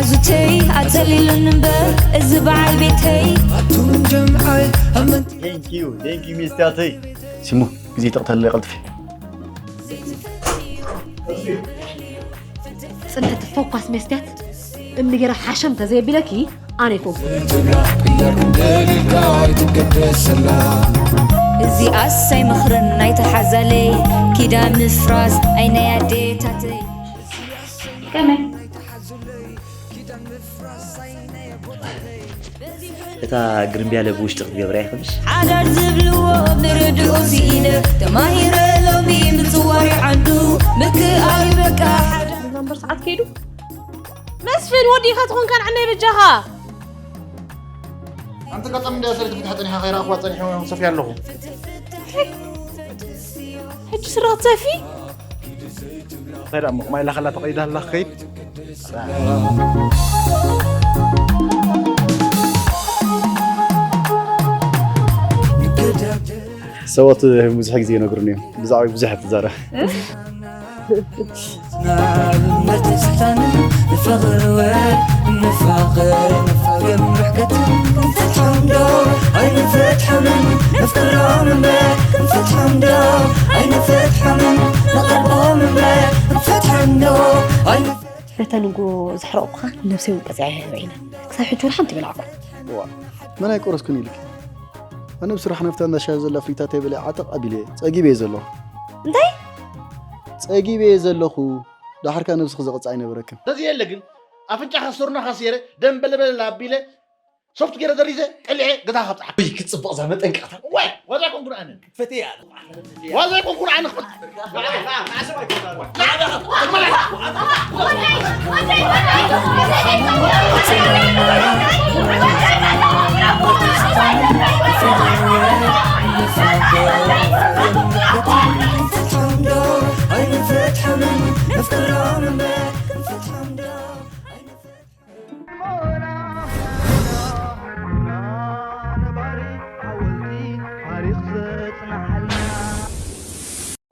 ዙተይ ኣጸሊሉኒ እምበር እዚ በዓል ቤተይ ኣቱም ጀምዓይ ኣመንቲ Thank you, thank you ሚስትያተይ። ሲሙ ግዜ ተቕተለ ቀልጥፊ። ጽንዕቲ ፎኳስ መስትያት እምኒ ገይረ ሓሸም ተዘየቢለኪ ኣነ ይፈውስ ትብላ እንዳልኩም ደሊልካ ኣይትገደሰላ እዚኣስ ኣይመኽርን ናይተሓዛለይ ኪዳን ምፍራስ ኣይናይ ኣዴታተይ ከመይ እታ ግርምብያለ ብውሽጢ ክትገብራ ይኽእልሽ። ሓዳር ዝብልዎ ብርድኡ ስኢነ ተማሂረ ሎሚ ምጽዋር ዓዱ ምክኣል በቃ ሓዳር እምበር ሰዓት ከይዱ መስፍን ወዲኻ ትኾንካ ንዓናይ በጃኻ ኣንቲ ቀጠም እንደ ሰለቲ ክትሓጠኒ ኢኻ ከይረኣኽዋ ጸኒሐ ሰፍያ ኣለኹ። ሕጂ ስረ ክትሰፊ እንታይ ደኣ እሞ ማይ ላኸላ ተቐይዳ ኣላ ክኸይድ ሰባት ብዙሕ ግዜ ይነግሩኒ እዮም ብዛዕባ ብዙሕ ትዛረብ ንፍቕር ወ ንፋቕር ገምሕ ክትም ክንፈትሖም ዶ ኣይንፈትሖምን ነፍቅሮም እምበር ክንፈትሖም ዶ ኣይንፈትሖምን ንቐርቦም እምበር ክንፈትሖም ዶ ኣይንፈትሖም ነታ ንጎ ዘሕረቑኻ ነብሰይ እውን ቀፂዓ ይህበ ኢና ክሳብ ሕጂ እውን ሓንቲ በላዕኩ ዋ መን ኣይቆረስኩን ኢልክ ኣነ ብስራሕ ነፍታ እንዳሻ ዘላ ፍሪታ ተይበለ ዓጠቕ ኣቢለ ጸጊበ እየ ዘለኹ እንታይ ጸጊበ እየ ዘለኹ ዳሕርካ ነብስኺ ዘቕጽ ኣይነበረክን ተዝየለ ግን ኣፍንጫኻ ሱርናኻ ስየረ ደም በለበለ ኣቢለ ሶፍት ገይረ ደሪዘ ቀሊዐ ገዛ ከብፅሓ ክትፅብቕ እዛ መጠንቀቕታ ዋይ ዋዛ ኮንኩን ኣነ ፈትያ ዋዛ ኮንኩን ኣነ ክብል